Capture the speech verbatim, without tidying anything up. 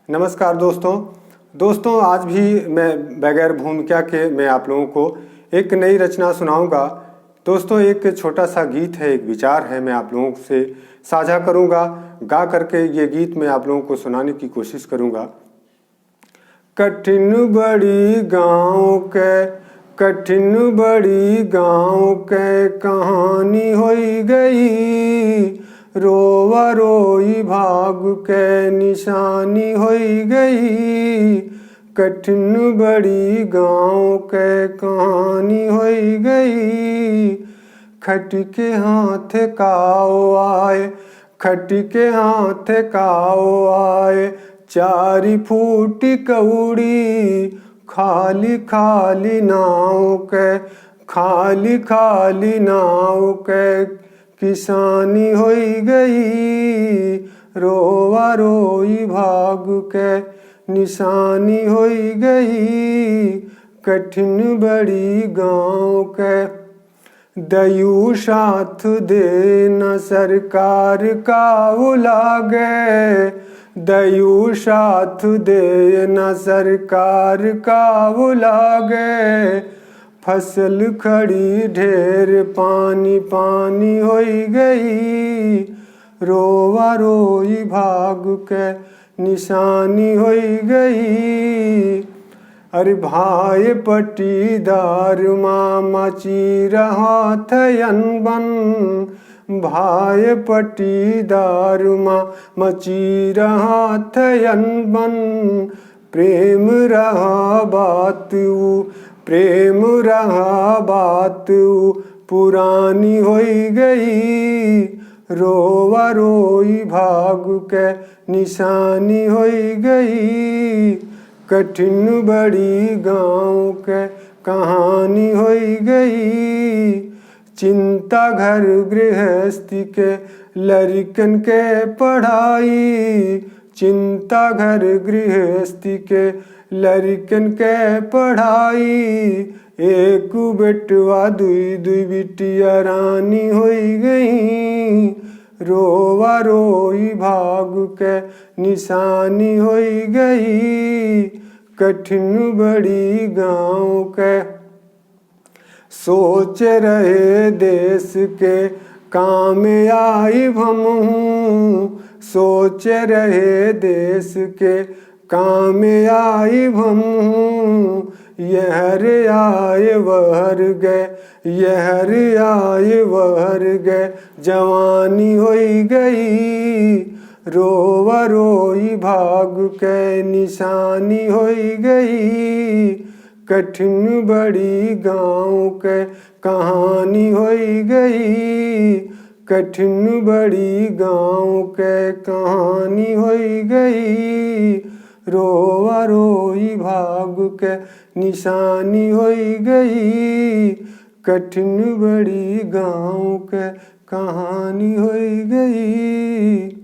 नमस्कार दोस्तों। दोस्तों, आज भी मैं बगैर भूमिका के मैं आप लोगों को एक नई रचना सुनाऊंगा। दोस्तों, एक छोटा सा गीत है, एक विचार है, मैं आप लोगों से साझा करूंगा। गा करके ये गीत मैं आप लोगों को सुनाने की कोशिश करूंगा। कठिन बड़ी गाँव के, कठिन बड़ी गाँव के कहानी होई गई, रोवा रोई भाग के निशानी होई गई। कठिन बड़ी गाँव के कहानी होई गई, खट के हाथ काओ आए, खट के हाथ काओ आए, चारि फूट कौड़ी, खाली खाली नाव के, खाली खाली नाव के किसानी होई गई, रोवा रोई भाग के निशानी होई गई। कठिन बड़ी गाँव के दयू साथ दे न सरकार काव लागे, दयू साथ दे न सरकार काव लागे। फसल खड़ी ढेर पानी पानी होई गई, रोवा रोई भाग के निशानी होई गई। अरे भाई पट्टीदार मामा चीरहाथ अनबन, भाई पट्टीदार मामा चीरहाथ अनबन। प्रेम रहा बात ऊ, प्रेम रहा बात ऊ पुरानी होई गई। रोवा रोई भाग के निशानी होई गई। कठिन बड़ी गाँव के कहानी होई गई। चिंता घर गृहस्थी के लरिकन के पढ़ाई, चिंता घर गृहस्थी के लरिकन के पढ़ाई। एक बेटवा दुई दुई बिटिया रानी होई गई, रोवा रोई भाग के निशानी होई गई। कठिन बड़ी गाँव के सोच रहे देश के काम आइब हमहूँ, सोच रहे देश के काम आइब हमहूँ। यहर आए वहर गए, यहर आए वहर गए, जवानी होई गई। रोवा रोई भाग के निशानी होई गई। कठिन बड़ी गाँव के कहानी होई गई। कठिन बड़ी गाँव के कहानी होई गई। रोवा रोई भाग के निशानी होई गई। कठिन बड़ी गाँव के कहानी होई गई।